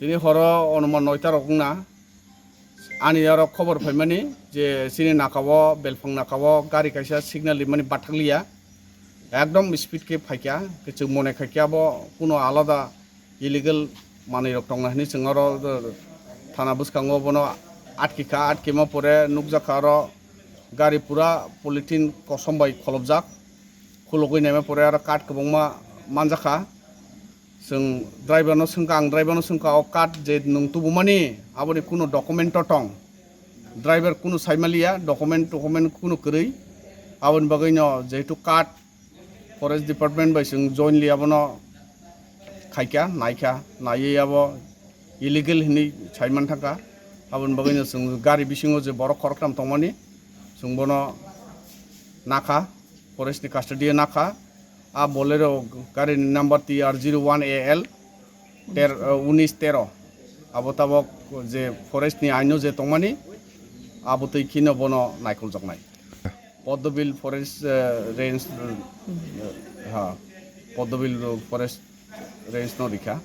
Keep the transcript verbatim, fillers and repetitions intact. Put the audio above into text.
Ni horo onuman noita rok wngna. Ani oro khobor phaimani je chini nakao, belphang nakao gari kaisa signal rimani bathakliya. Ekdom speed khe phaikha, khe chwng mone khaikhe abo kuno alada illegal manwi rok tongna hwnwi chwng oro thana bwskango bono atkikha, atkima pore nukjakha oro gari pura polythene kosom bai kholopjak, khulugwi naima pore aro card kwbangma manjakha. Chwng driver no swngkha, ang driver no swngkha, o card je nwng tubumani aboni kuno document to tong? Driver kuno saimaliya, document, document kuno kwrwi. Aboni bagwi no jehetu card forest department bai chwng jointly abono khaikha, naikha, naiwi abo illegal hinwi saiman thangkha. Aboni bagwi no chwng gari bisingo je borok khoroktham tongmani chwng bono nakha, forest ni custody o nakha. A Bolero gari ni number T R zero one A L ter, uh, unis tero. Abo tabok je forest ni aino je tongmani, abo twi khino bono naikoljaknai. Poddobil forest, uh, range, uh, ha, Poddobil forest range no rikha.